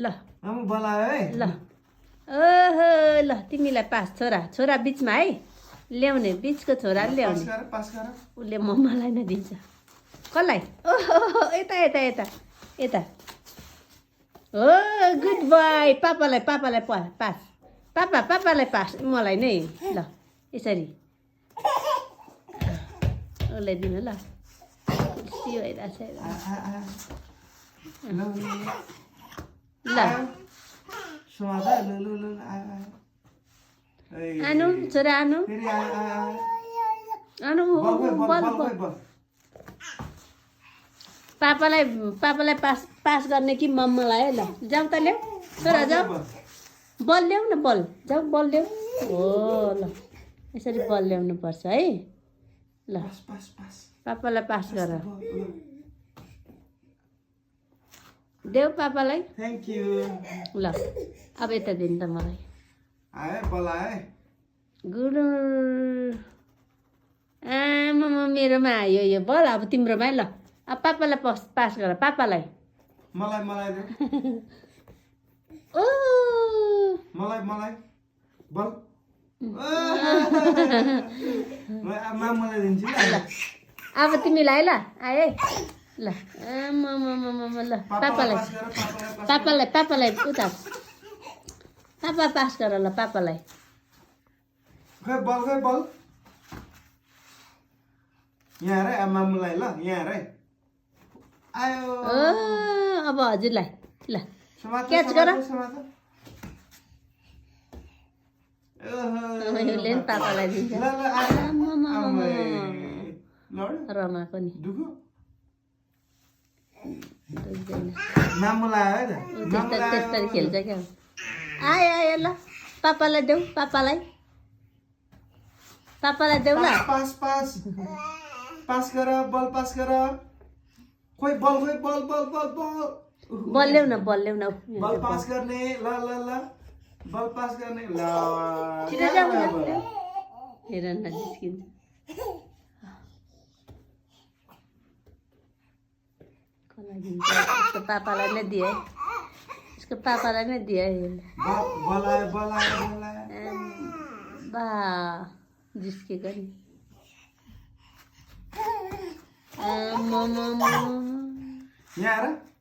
ल हम बोलायो है ल ओहो ल तिमीलाई पास छोरा छोरा बिचमा है ल्याउने बिचको छोरा ल्याउने पास गर उसले मम्मालाई नै दिन्छ कसलाई ओहो यता यता यता यता हो गुड बोय पापालाई पापालाई पास पापालाई पास मलाई नै ल यसरी उसलाई दिनु ल खुसी भइरहेछ ल सुमादा लु आनु छोरा आनु फेरि आनु बल पापालाई पास गर्ने कि मम्मालाई है ल जाऊ त ल्याऊ छोरा जाऊ बल ल्याऊ न बल जाऊ बल ल्याऊ हो ल यसरी बल ल्याउनु पर्छ है ल पापालाई पास गर देऊ पापालाई थ्याङ्क यू ल अब यता दिनु त मलाई आए बोलाए गुरु आमा मेरोमा आयो यो बल अब तिम्रोमा ल अब पापालाई पास गर पापालाई मलाई दे ओ मलाई बल मलाई दिन्छु ल अब तिमीलाई ल आए ल आमा ल पापालाई उता पापा पास गर ल पापालाई खै बल यहाँ रे मामुलाई ल यहाँ रे आयो ओ अब हजुरलाई ल क्याच गर उसले नि पापालाई दिन्छ रमाको नि दुख्दैन मामुलाई है त्यस्तरी खेल्छ क्या आयो आयो ल पापालाई देऊ पापालाई देऊ ल पास गर बल पास गर खोइ बल बल ल्याउ न बल पास गर्ने ल बल पास गर्ने ल छिटो जाऊ हेर न निस्किन्छ कसलाई दिन्छ उसको पापालाई नै दिए उसको पापालाई नै दिए बोलायो बा जिस्केको नि यहाँ